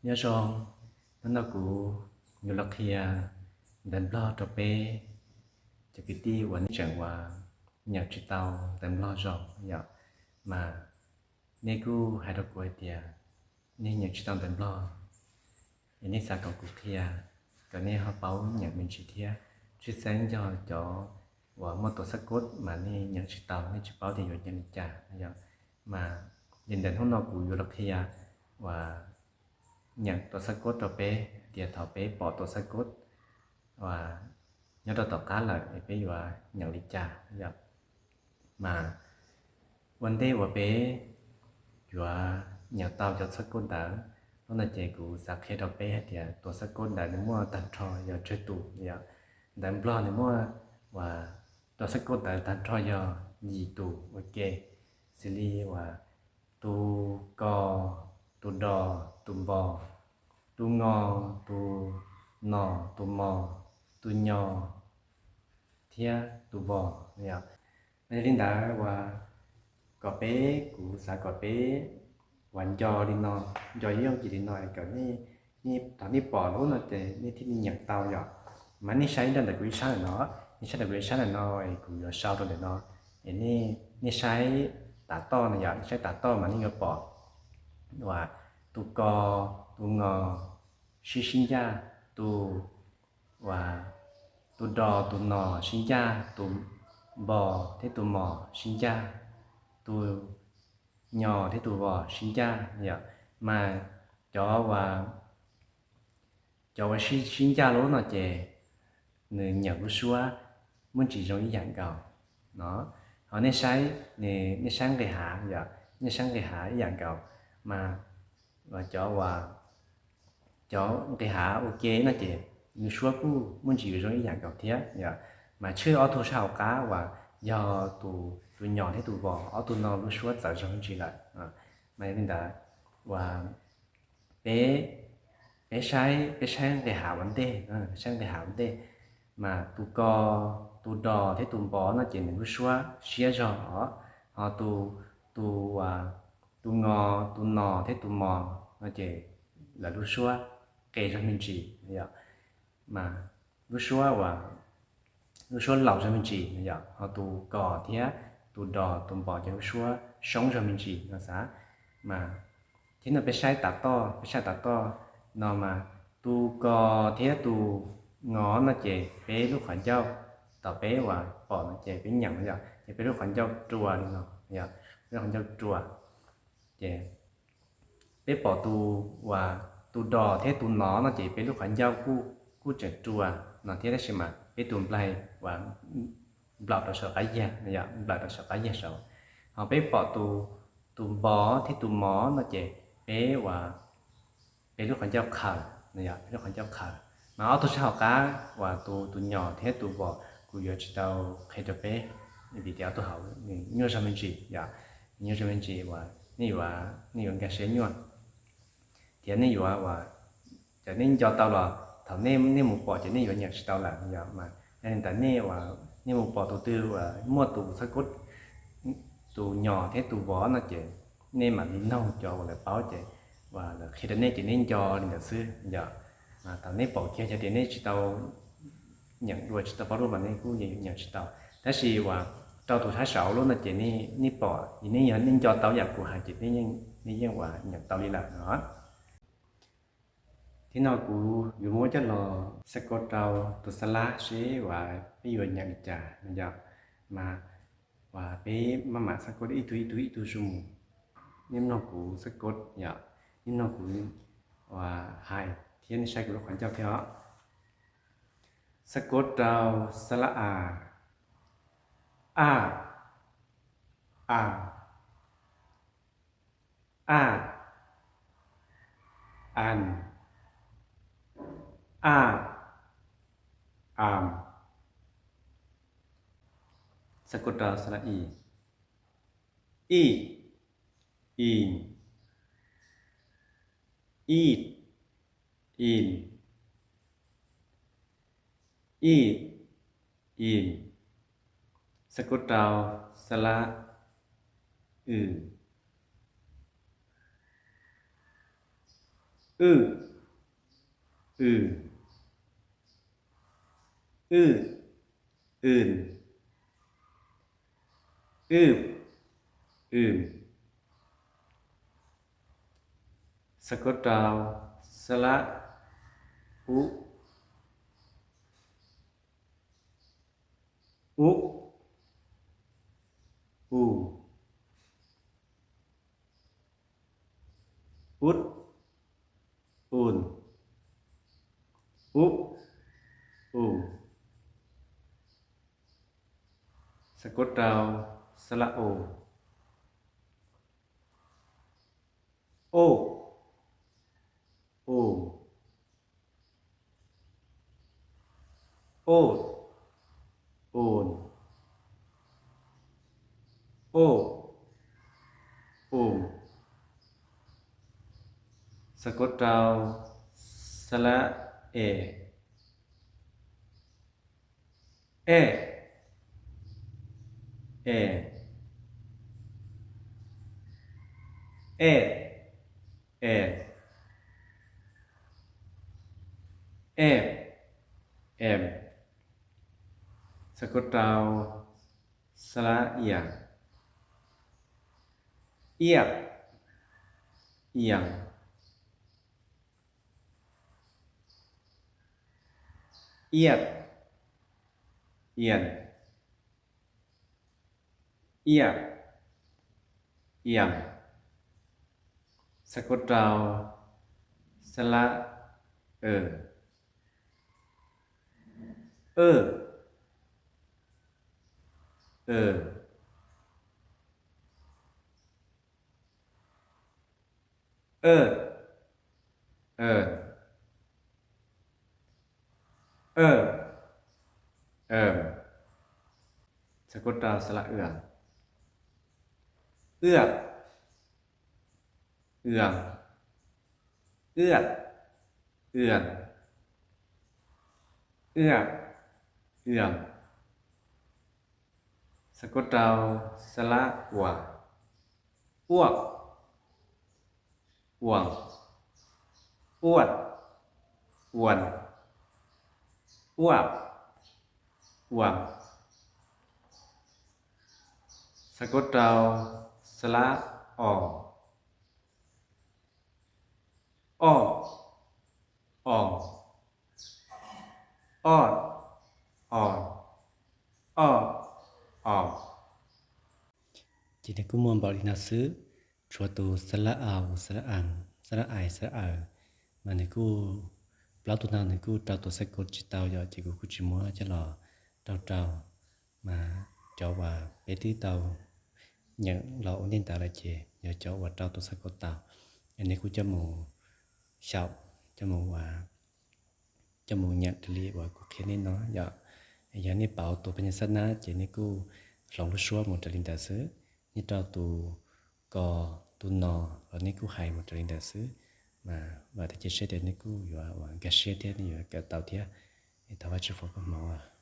Nyob zoo, hnub no kuv yuav los qhia ntawv Nplog rau peb cov kwv tij uas nej tseem uas nyeem tsis tau ntawv Nplog zoo yom, mas nej kuj hais rau kuv hais tias nej nyeem tsis tau ntawv Nplog, es nej xav kom kuv qhia kom nej ho paub nyeem me ntsis thiab. Tshwj xeeb yog cov uas muaj tus xab kod mas nej nyeem tsis tau, nej tsis paub tias yuav nyeem li cas yom. Mas li ntawm hnub no kuv yuav los qhia uas nyeem tus xab kod rau peb tias thaum peb pom tus xab kod uas nyob rau tom qab lawm es peb yuav nyeem li cas yom. Mas ua ntej uas peb yuav nyeem tau cov xab kod ntawd lub no ces kuv xav qhia rau peb hais tias tus xab kod ntawd nws muaj tag nrho yog tsawg tus yom. Ntawv Nplog nws muaj uas tus xab kod ntawd tag nrho yog yim tus ua ke, xws li uas tus ko, tus do, tus npo, tus ngo, tus no, tus mo, tus nyo thiab tus vo yom. Mas yog li ntawd uas kom peb, kuv xav kom peb uas nco li no, nco yooj yim li no es kom nej, thaum nej pom lub no ces nej thiaj li nyeem tau yom. Mas nej saib ib nrab ntawm kuv ib sab ntawm no, nej saib ntawm kuv ib sab ntawm no es kuv yuav sau rau ntawm no, es nej saib tav toj no yom, nej saib tav toj mas nej yuav pom uas tus ko, tus ngo sib sib ncaj, tus uas tus do tus no sib ncaj, tus npo thiab tus mo sib ncaj, tus nyo thiab tus vo sib ncaj yom. Mas cov uas, cov uas sib, sib ncaj lub no ces nws nyeem lub suab muaj ntsis zoo ib yam nkaus no. Ho nej saib, nej saib nqis hav yom, nej saib nqis hav ib yam nkaus, mas cov uas, cov nqis hav ua ke no ces lub suab kuj muaj ntsis zoo ib yam nkaus thiab yom. Mas tshwj ob tug sab hauv qab uas yog tus, tus nyo thiab tus vos, ob tug no lub suab txawv zog me ntsis lawm. Mas yog li ntawd uas peb, peb saib, peb saib nqis hav ua ntej, peb saib nqis hav ua ntej, mas tus ko, tus do thiab tus npo no ces nws lub suab siab zog os. Ho tus, tus, tus ngo, tus no thiab tus mo no ces lawv lub suab qes zog me ntsis yom. Mas lub suab uas, lub suab laus zog me ntsis yom. Ho tus ko thiab tus do tus npo ces lub suab soob zog me ntsis no xav. Mas thiab no peb saib tav toj, peb saib tav toj no mas tus ko thiab tus ngo no ces peb lub qhov ncauj, thaum peb uas pom no ces peb nyeem no yom, ces peb lub qhov ncauj rua li no yom, peb lub qhov ncauj rua. Ces peb pom tus uas tus do thiab tus no no ces peb lub qhov ncauj kuj, kuj tseem rua no thiab, tab sis mas peb tus nplaig uas nplaum rau saum qab yag no yom, nplaum rau saum qab yag saud. Ho peb pom tus, tus npo thiab tus mo no ces peb uas, peb lub qhov ncauj qhaws no yom, peb lub qhov ncauj qhaws. Mas ob tug sab hauv qab uas tus, tus nyo thiab tus vos kuv yuav tsis tau qhia rau peb, vim tias ob tug hauv nws nyuaj zog me ntsis yom, nyuaj zog me ntsis uas nej yuav, nej yuav nkag siab nyuaj. Thiab nej yuav uas, cov nej nco tau los thaum nej, nej mus pom ces nej yuav nyeem tsis tau lawm yom. Mas yog li ntawd nej uas, nej mus pom tus twg uas muaj tus xab kod, tus nyo thiab tus vos no ces nej mam li noog cov uas lawv paub ces uas lawv qhia rau nej ces nej nco li ntawd xwb yom. Mas thaum nej pom kiag yog tias nej tsis tau nyeem dua tsis tau paub lub mas nej kuj nyeem tsis tau. Tab sis uas rau tus sab saud lub no ces nej pom, nej yog nej nco tau yam kuv hais ces nej yeej uas nyeem tau li lawm no. Thiab no kuv yuav muab coj los xab kod rau tus xa lab seb uas peb yuav nyeem li cas no yom. Mas uas peb maj mam xab kod ib tug ib tug ib tug zuj mus. Nej mloog kuv xab kod yom, nej mloog kuv uas hais thiab nej saib kuv lub qhov ncauj thiab os. Xab kod rau xa lab a, a, a, a, an, a, am. Xab kod rau xa lab i, ij, in, ij, in, ij, in. Xab kod rau xa lab w, Wj, wj, wj, wj, wj, wj. Xav kod rau, xab lab, ub, ub, u, ub, u, ub, u. Xav kod rau, xab lab, o, o, o, o, o, o, o. Xav kod rau, xab lab, e, e, e, e, e, e, e. Xav kod rau, xab lab, ia, ia, ia, ia, ia, ia, ia. Xav kod rau, xab lab, w, w, w, w, w, w, w. Xav kod rau, xab lab, w, w, w, w, w, w. Xav kod rau, xab lab, ua, ua, ua, ua, ua, ua, ua. Xav kod rau, xab lab, o, o, o, o, o, o, o. Ces nws kuj muaj npaum li no xwb, tshuav tus xab lab, au, xab lab, a, xab lab, ai, xab lab, aw, mas nws kuj, plaub tug no nws kuj rau tus xab kod tsis tau yom, ces kuv kuj tsis muab coj los rau rau. Mas cov uas peb twb tau nyeem los ua ntej ntawd lawm ces yog cov uas rau tus xab kod tau, es neb kuj coj mus xyaum, coj mus ua, coj mus nyeem raws li uas kuv qhia nej no yom. Yog nej pauv tus paj nyaj xab nab ces nej kuj hloov lub suab mus raws li ntawd xwb. Nej rau tus ko, tus no los nej kuj hais mus raws li ntawd xwb. Mas vam thiab cia siab tias nej kuj yuav uas nkag siab thiab nej yuav kawm tau thiab. Es thov Vajtswv foom koob hmoov.